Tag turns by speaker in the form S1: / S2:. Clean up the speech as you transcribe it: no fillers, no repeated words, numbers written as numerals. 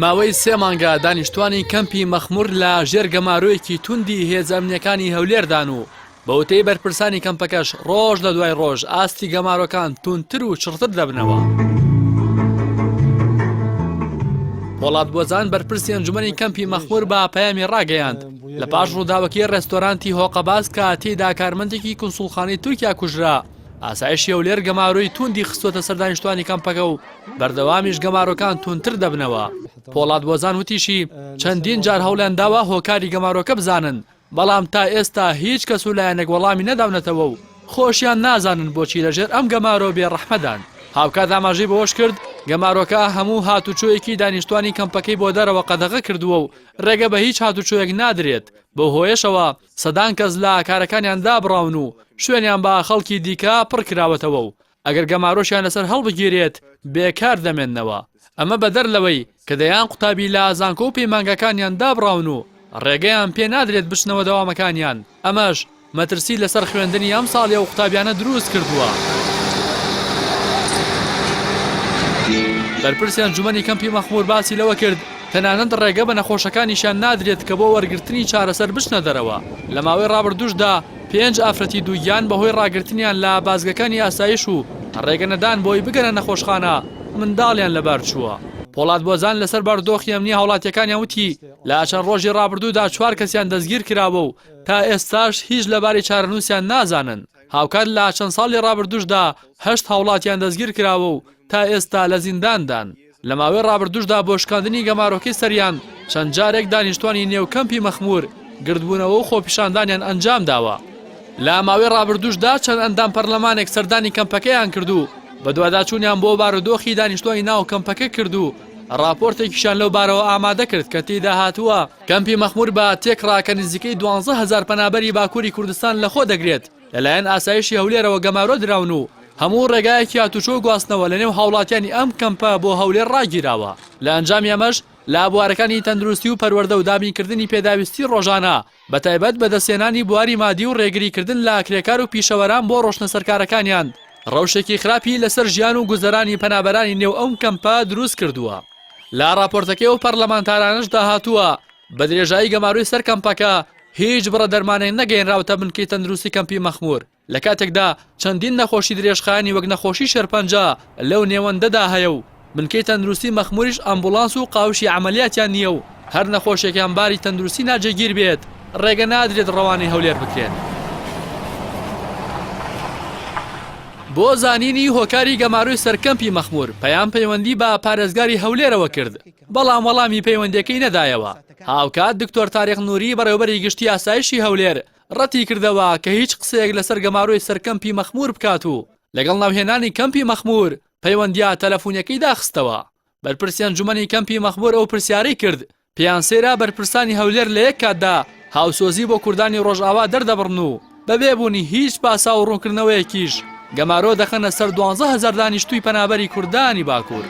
S1: ماوەی سێ مانگە دانیشتوانی کەمپی مەخمور لە ژێر گەمارۆیەکی توندی هێزە ئەمنیەکانی هەولێردان و بەوتەی بەرپرسانی کەمپەکەش ڕۆژ لە دوای ڕۆژ ئاستی گەمارۆکان توندتر و چڕتر دەبنەوە. پۆڵاد بۆزان بەرپرسی ئەنجومەنی کەمپی مەخمور بە پەیامی ڕاگەیاند لە پاش ڕووداوەکەی ڕێستۆرانتی هۆقەباز کە تێیدا کارمەندێکی کونسوڵخانەی تورکیا کوژرا ئاسایشی هەولێر گەمارۆی توندی خستووەتە سەر دانیشتوانی کەمپەکە و بەردەوامیش گەمارۆکان توندتر دەبنەوە. پۆڵاد بۆزان وتیشی، چەندین جار هەوڵیان داوە هۆکاری گەمارۆکە بزانن، بەڵام تا ئێستا هیچ کەس و لایەنێک وەڵامی نەداونەتەوە و خۆشیان نازانن بۆچی لەژێر ئەم گەمارۆ بێ ڕەحمەدان. هاوکات ئاماژەی بەوەشکرد، گەمارۆکە هەموو هاتوچۆیەکی دانیشتوانی کەمپەکەی بۆ دەرەوە قەدەغە کردووە و ڕێگە بە هیچ هاتوچۆیەک نادرێت، بەو هۆیەشەوە سەدان کەس لە کارەکانیان دابڕاون و شوێنیان بە خەڵکی دیکە پڕکراوەتەوە و ئەگەر گەمارۆشیان لەسەر هەڵبگیرێت بێکار دەمێننەوە، ئەمە بەدەر لەوەی کە دەیان قوتابی لە زانکۆ و پەیمانگاکانیان دابڕاون و ڕێگەیان پێ نادرێت بچنەوە دەوامەکانیان، ئەمەش مەترسی لەسەر خوێندنی ئەمساڵی ئەو قوتابیانە دروست کردووە. بەرپرسی ئەنجومەنی کەمپی مەخمور باسی لەوە کرد، تەنانەت ڕێگە بە نەخۆشەکانیشیان نادرێت کە بۆ وەرگرتنی چارەسەر بچنە دەرەوە، لە ماوەی ڕابردووشدا پێنج ئافرەتی دووگیان بەهۆی ڕاگرتنیان لە بازگەکانی ئاسایش و ڕێگەنەدان بۆی بگەنە نەخۆشخانە منداڵیان لەبارچووە. پۆڵاد بۆزان لەسەر بارودۆخی ئەمنی هاوڵاتییەکانیان وتی، لە چەند ڕۆژی ڕابردوودا چوار کەسیان دەستگیرکراوە و تا ئێستاش هیچ لەبارەی چارەنووسیان نازانن، هاوکات لە چەند ساڵی ڕابردووشدا هەشت هاوڵاتیان دەستگیرکراوە و تا ئێستا لە زینداندان. لە ماوەی ڕابردووشدا بۆ شکاندنی گەمارۆکەی سەریان چەند جارێک دانیشتوانی نێو کەمپی مەخمور گردبوونەوە و خۆپیشاندانیان ئەنجامداوە. لە ماوەی ڕابردووشدا چەند ئەندام پەرلەمانێک سەردانی کەمپەکەیان کرد و بەدواداچوونیان بۆ بارودۆخی دانیشتوانی ناو کەمپەکە کرد و ڕاپۆرتێکیشیان لەو بارەوە ئامادە کرد کە تێیدا هاتووە، کەمپی مەخمور بە تێکڕا کە نزیکەی 12,000 پەنابەری باکووری کوردستان لەخۆ دەگرێت، لەلایەن ئاسایشی هەولێرەوە گەمارۆ دراون و هەموو ڕێگایەکی هاتوچۆ و گواستنەوە لەنێو هاوڵاتیانی ئەم کەمپە بۆ هەولێر ڕاگیراوە، لە ئەنجامی ئەمەش لە بوارەکانی تەندروستی و پەروەردە و دابینکردنی پێداویستی ڕۆژانە بەتایبەت بەدەستهێنانی بواری مادی و ڕێگریکردن لە کرێکار و پیشەوەران بۆ ڕۆشتنە سەرکارەکانیان ڕەوشێکی خراپی لەسەر ژیان و گوزەرانی پەنابەرانی نێو ئەم کەمپە دروست کردووە. لە ڕاپۆرتەکەی ئەو پەرلەمانتارانەشدا هاتووە، بە درێژایی گەمارۆی سەر کەمپەکە هیچ بڕە دەرمانێک نەگەیەنراوەتە بنکەی تەندروستی کەمپی مەخمور، لە کاتێکدا چەندین نەخۆشی درێژخایەنی وەک نەخۆشی شێرپەنجە لەو نێوەندەدا هەیە و بنکەی تەندروستی مەخموریش ئەمبوڵانس و قاوشی عەمەلیاتیان نییە و هەر نەخۆشێکیان باری تەندروستی ناجێگیر بێت ڕێگە نادرێت ڕەوانەی هەولێر بکرێن. بۆ زانینی هۆکاری گەمارۆی سەر کەمپی مەخمور پەیام پەیوەندی بە پارێزگاری هەولێرەوە کرد، بەڵام وەڵامی پەیوەندیەکەی نەدایەوە. هاوکات دکتۆر تاریق نوری بەڕێوبەری گشتی ئاسایشی هەولێر ڕەتیکردەوە کە هیچ قسەیەک لەسەر گەمارۆی سەر کەمپی مەخمور بکات و لەگەڵ ناوهێنانی کەمپی مەخمور پەیوەندیە تەلەفونیەکەی داخستەوە. بەرپرسی ئەنجومەنی کەمپی مەخمور ئەو پرسیارەی کرد پێیان سەیرە بەرپرسانی هەولێر لە یەک کاتدا هاوسۆزی بۆ کوردانی ڕۆژئاوا دەردەبڕن و بەبێ بوونی هیچ پاساو و ڕوونکردنەوەیەکیش گەمارۆ دەخەنە سەر 12,000 دانیشتووی پەنابەری کوردانی باکوور.